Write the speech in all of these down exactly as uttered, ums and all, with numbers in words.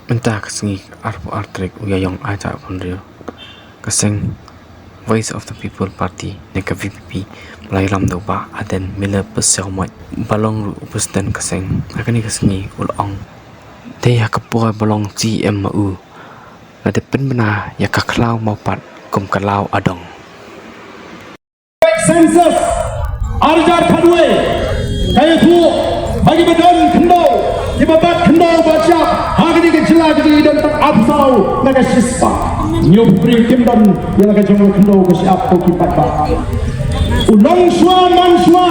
Mynta ka sngi arphew ar tarik u Ïaïong Aïta Pynriew, ka seng Voice of the People Party ne ka V P P ba la ïalam da u Bah Ardent Miller Basaiawmoit ba long ruh u president ka seng, ha kane ka sngi u la ong, dei ha ka por ba long C M ma u, la dep pynbna ïa ka khlaw Mawpat kum ka law adong. Census ar hajar khatwei ka ïathuh ba kiba don khyndew, kiba bat khyndew bat shyiap ha kane ka jylla ki don tang arphew saw na ka shispah. Hynñiewphew briew kim don ïa la ka jong ka khyndew ka shyiap, ko ki paidbah. U longshuwa manshuwa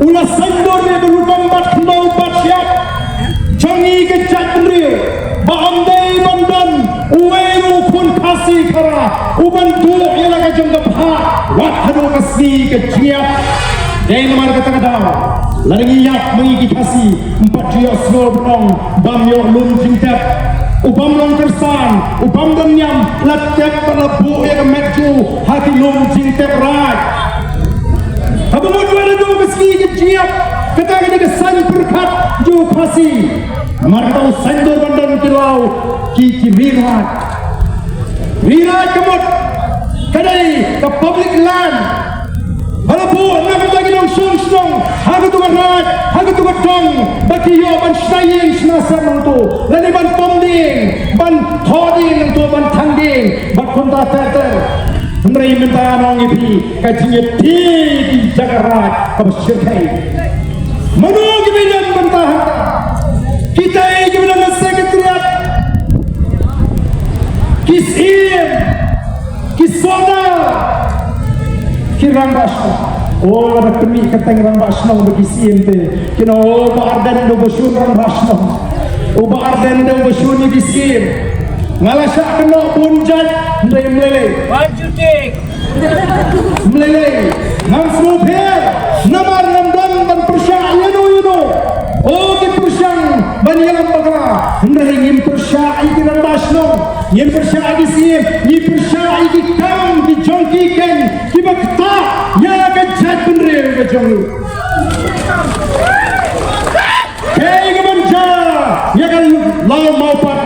u la saiñdur ïa ka rukom bat khyndew bat shyiap jong ngi ka jaitbynriew, ba ym dei ban don uwei ruh u khun Khasi Khara u ban duh ïa la ka jong ka bhah wat haduh ka sngi ka jingïap. Dei namar kata ka daw lada ngi ïap ma ngi ki Khasi, ym pat ju ïohsngew ban ong bam ïoh lum jingtep. U bym long kyrsan, u bym don niam, la tep bad la buh ïa ka met jong u ha ki lum jingtep raid. Haba mut wan haduh ka sngi ka jingïap, kata ka dei ka saiñ pyrkhat jong u Khasi. Namar kata u saiñdur ban don ki law ki, ki ri raid. Ri raid ka mut ka dei ka public land ba la buh na ka bynta ki nongshong shnong ha katu ka raid, ha katu ka dong, ba ki ïoh ban shna ïing shna sem nangtu, lane ban pom dieng, ban thoh dieng nangtu, ban thang dieng bad kumta ter ter. Hynrei mynta nga ong ïa phi, ka jingïadei ki jaka raid kaba shyrkhei. Mano kiba ïeng bynta hangta? Kita kiba don ha Secretariat, ki syiem, ki sordar, ki rangbah shnong. O, lada pynmih ka teng rangbah shnong bad ki syiem te, kin ong, o, Bah Ardent dei uba shun rangbah shnong, o, Bah Ardent dei uba shun ïa ki syiem. Nga la shah kynnoh bun jait, hynrei ym lei lei. Why do you take? Ym lei lei. Ngam sngewpher namar ngam don ban pyrshah ïano ïano. O, ki pyrshang ban ïalam bakla, hynrei ngim pyrshah ïa ki rangbah shnong, ngim pyrshah ïa ki syiem, ngi pyrshah ïa ki kam ki jong ki keiñ kiba ktah ïa ka jaitbynriew ka jong ngi. Kaei kaban jia ïa ka law Mawpat?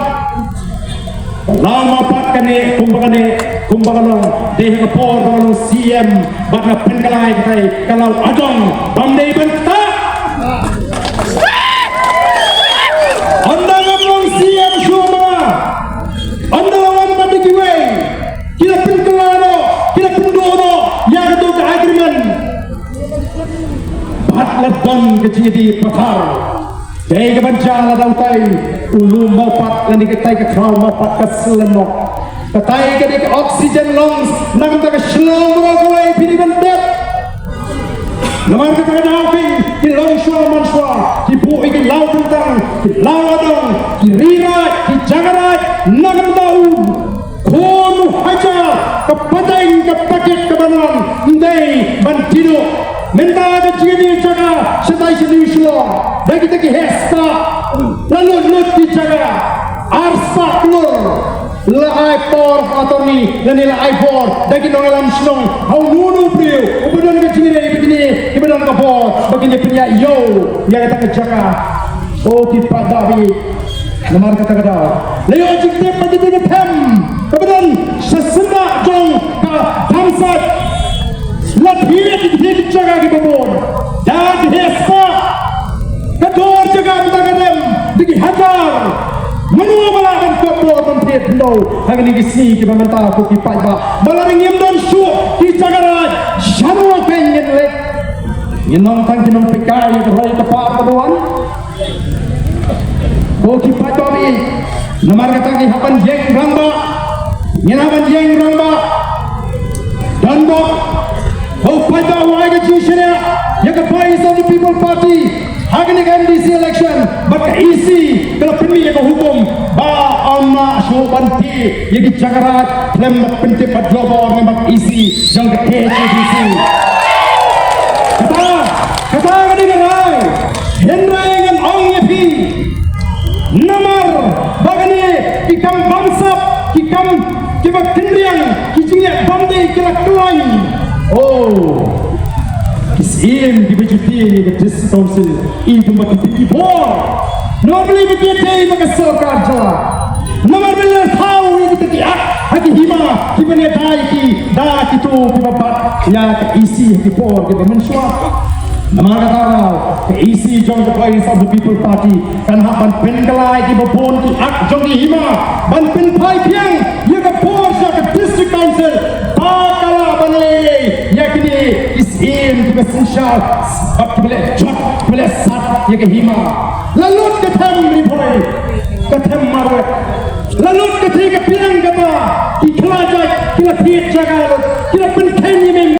Law Mawpat kane, kumba kane, kumba ka long, dei ha ka por ba nga long C M bad nga pynkylla ïa katai ka law adong, bym dei ban ktah. Ynda ngam long C M shuh ma nga, ynda la wan bad kiwei, ki la pynkylla noh, ki la pynduh noh ïa katu ka agreement. Bad la don ka jingïadei pathar. Dei kaban jia lada utai u lum Mawpat lane katai ka khlaw Mawpat ka slem noh. Katai ka dei ka oxygen lungs na ka bynta ka shnong baroh kawei, phi dei ban tip. Namar kata ka daw phi, ki longshuwa manshuwa ki buh ïa ki law kyntang, ki law adong, ki ri raid, ki jaka raid na ka bynta u khun u hajar, ka pateng ka paket kaba nang, ym dei ban tip noh. Mynta ka jingïadei jaka shatai sha New Shillong da kita ki heh spah, la lut lut ki jaka, ar spah klur la ai power of attorney lane la ai bor da ki nongïalam shnong ha uno uno u briew uba don ka jingïadei bad kine kiba don ka bor ba kin ïa pynïaid ïew ïa kata ka jaka. O ki paidbah, namar kata ka daw la ïoh jingtip ba ki dei ki them kaba don sha symbai jong ka Dam Sait. La thied ki thied jaka kiba bun da ki heh spah. Ka dor jaka mynta ka rem da ki hajar. Mano ba lah ban kop bor ban thied khyndew ha kine ki sngi kiba mynta, ko ki paidbah? Ba lada ngim don shuh ki jaka raid, shano kein ngin leit? Ngin long tang ki nongpeitkai ïa ka roi ka par kaba wan. Ko ki paidbah, namar kata ngi hap ban ïeng rangbah. Ngin hap ban ïeng rangbah. Don bok, ko paidbah, u ai ka jingshaniah ïa ka Voice of the People Party ha kane ka M D C election, bad ka E C ka la pynmih ïa ka hukum ba ym lah shuh ban thied ïa ki jaka raid khlem ban pyntip bad jubor na bad E C jong ka K H A D C. Kata, kata ka dei ka rai. Hynrei ngan ong ïa phi, namar ba kane ki kam bamsap, ki kam kiba kynriang, ki jingeh bym dei ki la khlaiñ. Oh, ki sih Kiba ju tieng ïa ka District Council i kumba ki pynbor. Normally ba ki tieng ïa ka sorkar jylla. Namar ba la thaw ïa kita ki ak ha ki hima kiba ne dei ki da kito kiba bat ïa ka E C ha ki por kiba mynshuwa. Namar kata ka E C jong ka Voice of the People Party kan hap ban pynkylla ïa kiba bun ki ak jong ki hima ban pynphai biang ïa ka bor sha ka District Council ba ka lah ban leh ïa kine ki Em, kiba synshar bad kiba leh jot, kiba leh sat ïa ka hima. La lut ka them Ri Bhoi, ka them marwei. La lut ka thei ka pliang kaba ki khlajait ki la thied jaka lut, ki la pynkheiñ ïa mem.